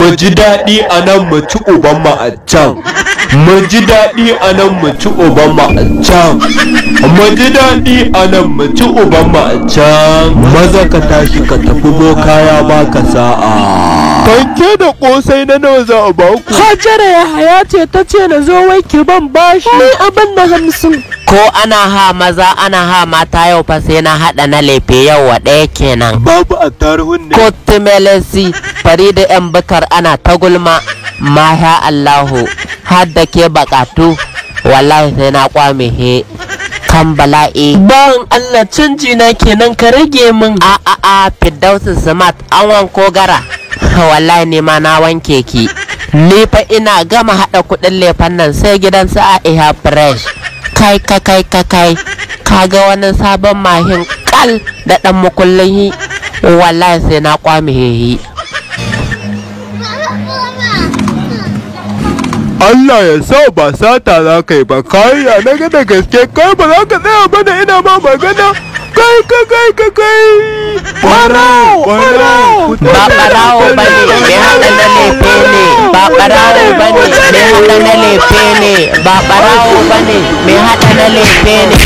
Mu ji daɗi a nan, mu ci uban mu a can. Mu ji daɗi a nan, mu ci uban mu a can. Mu ji daɗi a nan, mu ci uban mu a can. Maza ka tashi ka tafi, boka ya baka sa'a. Fanke da ƙosai na nawa za a baku? Hajara Yahaya ce ta ce na zo wai ki ban bashi. Ni abin da 50. Ko ana ha maza ana ha mata, yau fa sai na haɗa na lefe yau wa ɗaya kenan. Babu attaruhun ne? Ko timelesi Farida yan bukar ana ta gulma. Masha Allahu, har da ke bakatu, wallahi sai na kwame he kan bala'i. Bawan Allah, canji na kenan, ka rage min. A a a, Firdausu Smart, an wanko gara, wallahi ne ma na wanke ki. Ni fa ina gama haɗa kuɗin lefen nan sai gidan su Aiha Fresh. Kai ka kai ka kai, ka ga wani sabon mahin kal da ɗan mukullin hi, wallahi sai na kwame hehi. Allah ya sa ba sata za ka yi ba. Kai ya na ga da gaske kai ba za ka tsaya ba da ina ma magana. Kai ka kai ka kai. Ɓarawo, ɓarawo. Ba ɓarawo ba ne, mai haɗa na lefe ne. Ba ɓarawo ba ne, mai haɗa na lefe ne. Ba ɓarawo ba ne, mai haɗa na lefe ne.